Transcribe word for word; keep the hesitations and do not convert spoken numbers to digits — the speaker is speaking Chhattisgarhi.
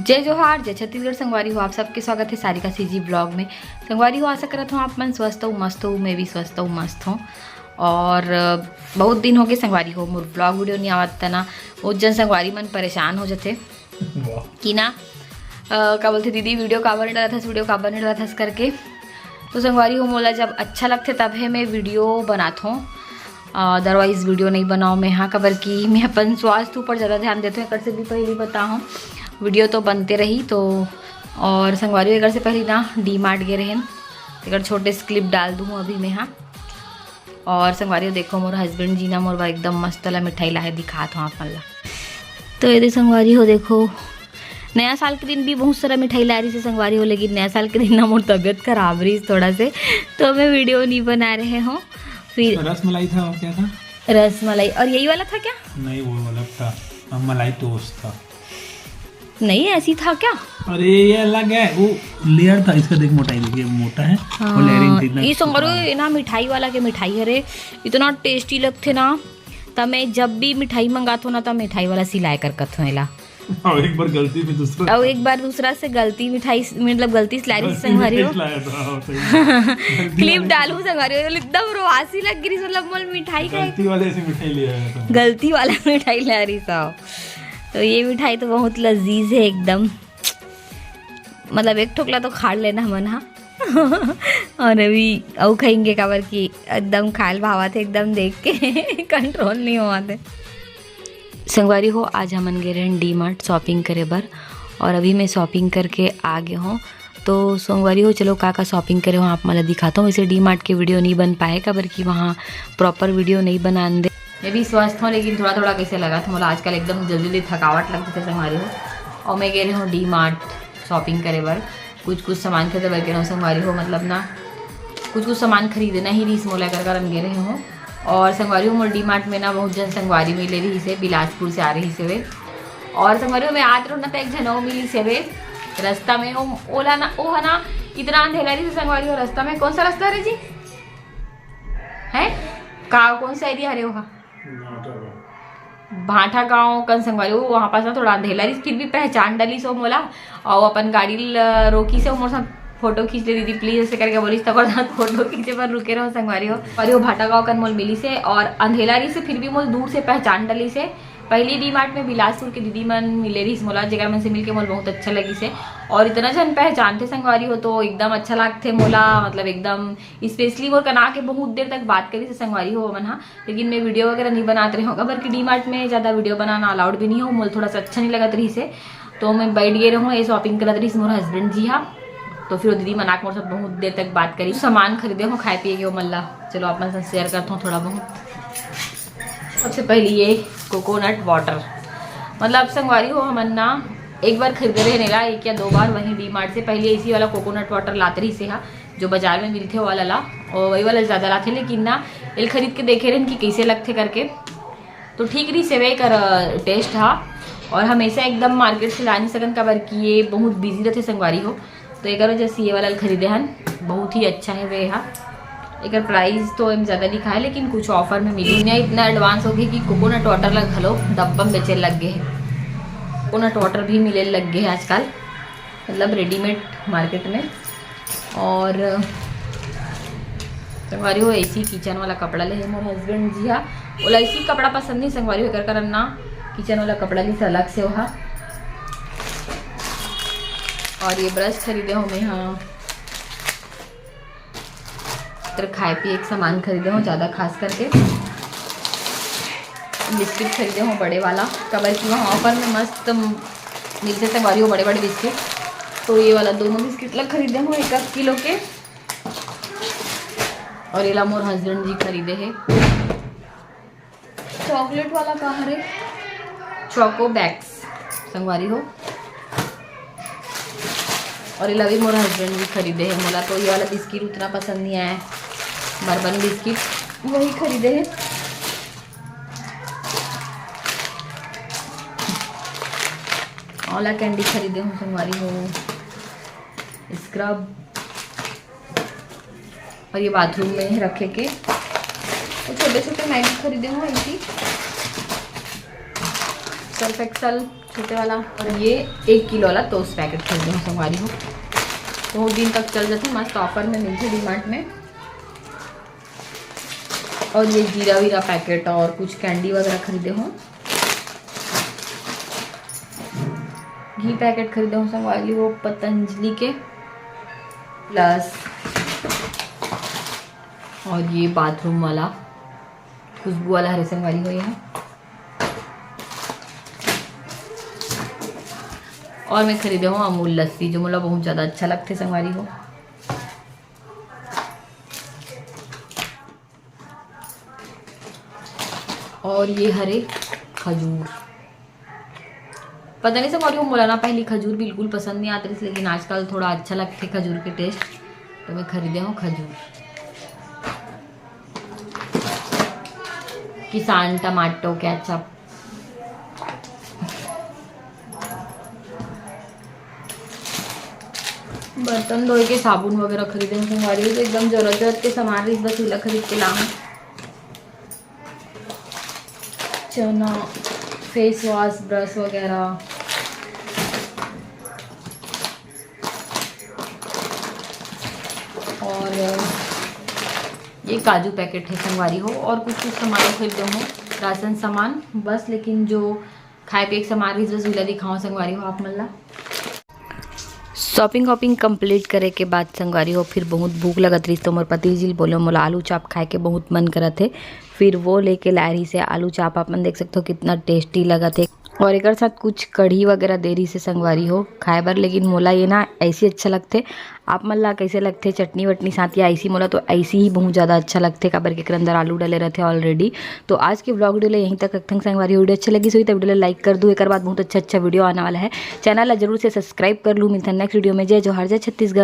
जय जोहार, जय छत्तीसगढ़ संगवारी हो, आप सबके स्वागत हे सारिका सीजी ब्लॉग में। संगवारी हो, आशा करत हों आप मन स्वस्थ हो, मस्त हो, मैं भी स्वस्थ हूँ, मस्त हूँ। और, अ, बहुत दिन हो गए संगवारी हो, मोर ब्लॉग वीडियो नहीं आवत तना, बहुत जन संगवारी मन परेशान हो जथे वाह। कि ना, अ, का बोलथे, "दीदी वीडियो काबर नहीं डालत हस, वीडियो काबर नहीं डालत हस?" करके। तो संगवारी हो, मोला जब अच्छा लगथे तब हे मैं वीडियो बनात हों, अदरवाइज वीडियो नहीं बनाओ मैं, हाँ, काबर कि मैं अपन स्वास्थ्य ऊपर ज़्यादा ध्यान देत हों। एकर से भी पहली बताओ, वीडियो तो बनते रही। तो और संगवारी हो, एकर से पहली ना डी मार्ट गे रहेन, एकर छोटे से क्लिप डाल दूँ अभी मैं, हाँ। और संगवारी हो, देखो मोर हस्बैंड जी ना मोर बर एकदम मस्त वाला मिठाई लाए, दिखात हों आप मन ला। तो ये दे संगवारी हो, देखो नया साल के दिन भी बहुत सारा मिठाई ला रही से संगवारी हो, लेकिन नया साल के दिन ना मोर तबीयत खराब रही थोड़ा से, तो मैं वीडियो नहीं बना रहे हों। फिर रस मलाई था और क्या था? रस मलाई, और यही वाला था क्या? नहीं, वो अलग था, अब मलाई टोस्ट था। नहीं, ऐसी था क्या? अरे ये अलग है, वो लेयर था इसका, देख मोटाई, देखिए मोटा है। हाँ, और लेयरिंग इतना ये संगवारी हो, ये ना मिठाई वाला के मिठाई हरे, इतना टेस्टी लगथे ना, त मैं जब भी मिठाई मंगात हों ना, त मिठाई वाला सिलाए कर कथों एला। और एक बार गलती में दूसरा और एक बार दूसरा से गलती मिठाई, मतलब गलती से ला रही गलती संगवारी हो। मिठाई लाया था, हाँ, सही बात। गलती क्लिप वाले डालू संगवारी हो, एकदम रोवासी लग गई, मतलब मोल मिठाई खाई गलती वाले से मिठाई ले आया था। गलती वाला मिठाई ला रही था। तो ये मिठाई तो बहुत लजीज है एकदम, मतलब एक ठोकला तो खा लेना हमन हा। और अभी अउ खाएंगे, काबर कि एकदम खायल भावत हे, एकदम देख के कंट्रोल नहीं होवत हे। संगवारी हो, आज हमन गे रहेन डी मार्ट शॉपिंग करे बर, और अभी मैं शॉपिंग करके आ गे हों। तो संगवारी हो, चलो का का शॉपिंग करे हों आप मन ला दिखात हों। वैसे डी मार्ट के वीडियो नहीं बन पाए, काबर कि वहाँ प्रॉपर वीडियो नहीं बनान दे। मैं भी स्वस्थ हों, लेकिन थोड़ा थोड़ा कैसे लगथे मोला आजकल, एकदम जल्दी जल्दी थकावट लगथे संगवारी हो। और मैं गे रहें डी मार्ट शॉपिंग करे बर, कुछ कुछ सामान खरीदे बर गे रहें संगवारी हो, मतलब ना कुछ कुछ सामान खरीदना ही रहिस मोला, एकर कारण गे रहें हों। और संगवारी हो, मोर डी मार्ट में ना बहुत जन संगवारी मिले रहिस हे, बिलासपुर से आ रहिस हे वे। और संगवारी हो, मैं आत रहें ना, त एक झन अउ मिलिस हे वे रस्ता में, ओ, ओला ना, ओ ह ना इतना अंधेला रहिस हे संगवारी हो रस्ता में। कौन सा रस्ता हरे जी? हैं? का, कौन सा एरिया हरे ओहा? भांठा गांव कन संगवारी हो, वहाँ पास ना थोड़ा अंधेला रहिस, फिर भी पहचान डलिस ओ मोला, और अपन गाड़ी ल रोकिस ओ मोर साथ फोटो खींच ले दीदी प्लीज, ऐसे करके बोलिस, त ओकर साथ फोटो खींचे बर रुके रहेंव संगवारी हो। और वो भांठा गांव कन मोल मिलिस हे, और अंधेला रहिस हे, फिर भी मोल दूर से पहचान डलिस हे। पहली डी मार्ट में बिलासपुर के दीदी मन मिले रहिस मोला, जेकर मन से मिलके मोल बहुत अच्छा लगिस हे। और इतना झन पहचानथे संगवारी हो, तो एकदम अच्छा लागथे मोला, मतलब एकदम स्पेशली मोर कना के बहुत देर तक बात करिस हे संगवारी हो ओमन हा। लेकिन मैं वीडियो वगैरह नहीं बनात रहेंव, काबर कि डी मार्ट में ज़्यादा वीडियो बनाना अलाउड भी नहीं हे, मोला थोड़ा सा अच्छा नहीं लगत रहिस हे। तो मैं बैठ गे रहेंव, ये शॉपिंग करत रहिस मोर हस्बैंड जी हा। तो फिर वो दीदी मन आके मोर साथ बहुत देर तक बात करिस, सामान खरीदे हों खाए पिए के, ओमन ला चलो आप मन से शेयर करत हों थोड़ा बहुत। सबसे पहली ये कोकोनट वाटर, मतलब संगवारी हो, हमन ना एक बार खरीदे रहेन एला, एक या दो बार, वहीं डी मार्ट से। पहले इसी वाला कोकोनट वाटर लात रहिस हे हा, जो बाजार में मिलथे वाला ला, और वही वाला ज़्यादा लाथे। लेकिन ना एल खरीद के देखे रहेन कि कैसे लगथे करके, तो ठीक रहिस हे वे एकर टेस्ट हा। और हमेशा एकदम मार्केट से ला नहीं सकन, काबर कि ये बहुत बिजी रहिथे संगवारी हो, तो एकर वजह से ये वाला खरीदे हन। बहुत ही अच्छा हे वे हा। एकर प्राइस तो एम ज़्यादा लिखा हे, लेकिन कुछ ऑफर में मिली। दुनिया इतना एडवांस हो गई कि कोकोनट वाटर ला घलो डब्बा में बेचे लग गए हे। कोकोनट वाटर भी मिले लग गए हे आजकल, मतलब रेडीमेड मार्केट में। और संगवारी हो, ऐसी किचन वाला कपड़ा ले हे मोर हस्बैंड जी हा। ओला ऐसी कपड़ा पसंद नहीं संगवारी हो, एकर कारण ना किचन वाला कपड़ा ली अलग से ओहा। और ये ब्रश खरीदे हों मैं हा, इधर खाए पिए के सामान खरीदे हों ज़्यादा खास करके। बिस्किट खरीदे हों बड़े वाला, काबर कि वहाँ ऑफर में मस्त मिलथे संगवारी हो बड़े बड़े बिस्किट। तो ये वाला दोनों बिस्किट ला खरीदे हों एक आध किलो के। और एला मोर हस्बैंड जी खरीदे हे। चॉकलेट वाला का हरे? चोको बैक्स संगवारी हो। और एला भी मोर हस्बैंड जी खरीदे हे। मोला तो ये वाला बिस्किट उतना पसंद नहीं आया है, बर्बन बिस्किट, वही खरीदे हे। आंवला कैंडी खरीदे हों संगवारी हो, स्क्रब, और ये बाथरूम में रखे के तो छोटे छोटे मैगी खरीदे हों इसी। सर्फ एक्सेल छोटे वाला, और ये एक किलो वाला टोस्ट पैकेट खरीदे हों संगवारी हो। बहुत दिन तक चल जाथे, मस्त ऑफर में मिलथे डीमार्ट में। और ये जीरा वीरा पैकेट और कुछ कैंडी वगैरह खरीदे हों। घी पैकेट खरीदे हों संगवारी हो पतंजलि के, प्लस और ये बाथरूम वाला खुशबू वाला हरे संगवारी हो ये। और मैं खरीदे हों अमूल लस्सी, जो मोला बहुत ज़्यादा अच्छा लगथे संगवारी हो। और ये हरे खजूर, पता नहीं संगवारी हो, मोला ना पहली खजूर बिल्कुल पसंद नहीं आत रहिस, लेकिन आजकल थोड़ा अच्छा लगथे खजूर के टेस्ट, तो मैं खरीदे हों खजूर। किसान टमाटो केचप। बर्तन धोए के साबुन वगैरह खरीदे हों संगवारी हो, तो एकदम जरूरत जरूरत के सामान रहिस, बस उला खरीद के लाऊं। चना, फेस वॉश, ब्रश वगैरह। और ये काजू पैकेट हे संगवारी हो, और कुछ कुछ सामान खरीदे हों, राशन सामान बस, लेकिन जो खाए पिए के सामान रहिस, बस उला दिखाओं संगवारी हो आप मन ला। शॉपिंग वॉपिंग कंप्लीट करे के बाद संगवारी हो, फिर बहुत भूख लगत रहिस, तो मोर पति जी ल बोले, मोला आलू चाप खाए के बहुत मन करत हे। फिर वो लेके लाए रहिस हे आलू चाप। आप मन देख सकते हो कितना टेस्टी लगत हे। और एकर साथ कुछ कढ़ी वगैरह दे रहिस हे संगवारी हो खाए बर, लेकिन मोला ये ना ऐसी अच्छा लगथे। आप मन ला कैसे लगथे चटनी वटनी साथ या ऐसी? मोला तो ऐसी ही बहुत ज़्यादा अच्छा लगथे, काबर के एकर अंदर आलू डले रहथे ऑलरेडी। तो आज के ब्लॉग वीडियो ला यहीं तक रखथन संगवारी हो। वीडियो अच्छा लगिस होही त वीडियो ला लाइक कर दू, एकर बाद बहुत अच्छा अच्छा वीडियो आने वाला है। चैनल ला जरूर से सब्सक्राइब कर लू। मिलथन नेक्स्ट वीडियो में। जय जोहार, जय छत्तीसगढ़।